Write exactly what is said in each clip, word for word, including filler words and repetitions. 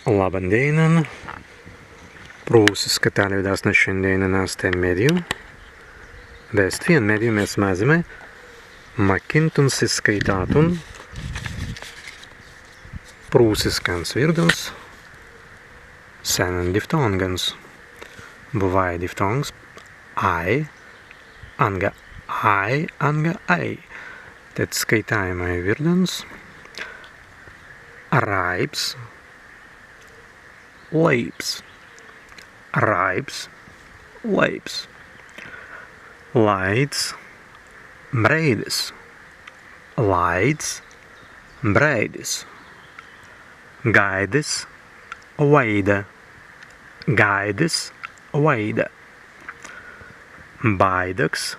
Labban dēinan. Prūsiska tālwidāsna šandēinan ast en meddju. Be stwi en meddju mes mazīmai mukīntun si skaitātun prūsiskans wirdans sen diftōngans. Buwāi diftōngs ai, anga ai, anga ai. Tēt skaitāimai wirdans: raips, laips, raips, laips. Laids, breidis, laids, breidis. Gaidis, waida, gaidis, waida. Baidaks,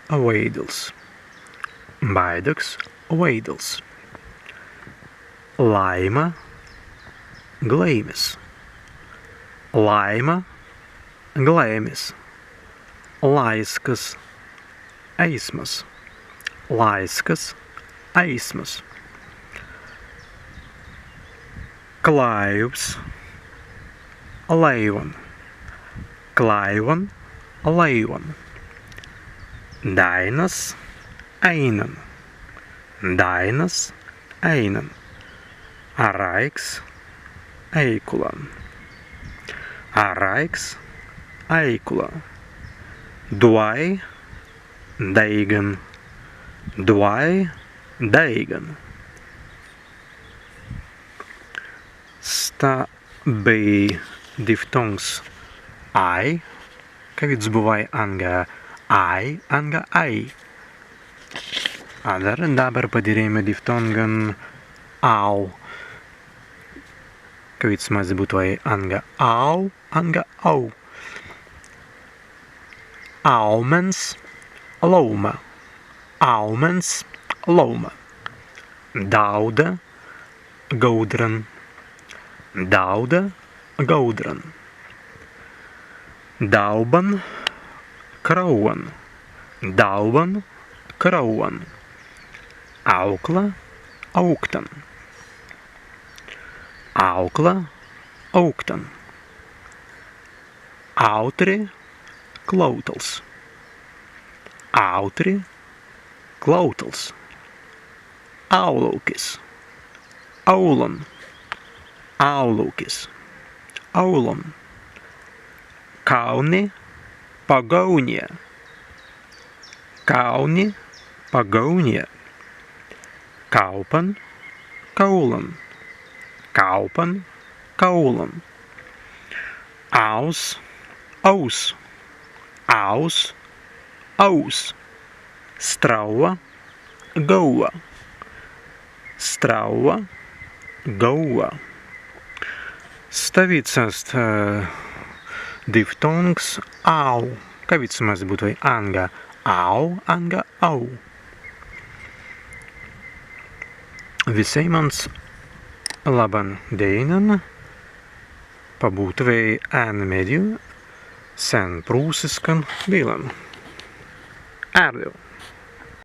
waidils, baidaks, waidils. Laima, glaimis, laima, glaimis. Laiskas, aīsmas, laiskas, aīsmas. Klāiws, laiwan, klāiwan, laiwan. Dāinas, aīnan, dāinas, aīnan. Arāiks, āikula, arāiks, āikula. Dwāi, dāigan, dwāi, dāigan. Sta bēi diftōngs ai, kawīds buwāi anga ai, anga ai. Adder dabber padirēimai diftōngan au, kawīds mazzi būtwei anga au, anga au. Aumens, lauma, aumens, lauma. Dāuda, gaudran, dāuda, gaudran. Dāuban, krauwan, dāuban, krauwan. Aukla, aūktan, aukla, aūktan. Aūtri, klaūtals, aūtri, klaūtals. Aulaukis, aūlan, aulaukis, aūlan. Kaūni, pagaūnja, kaūni, pagaūnja. Kāupan, kaūlan, kāupan, kaūlan. Aus, aus, aus, aus. Strauwa, gauwa, strauwa, gauwa. Stawīds ast, ē, diftōngs au, kawīds mazzi būtwei anga au, anga au. Wisēimans labban dēinan, pabūtwei en meddju sen prūsiskan billan. Ērdiw!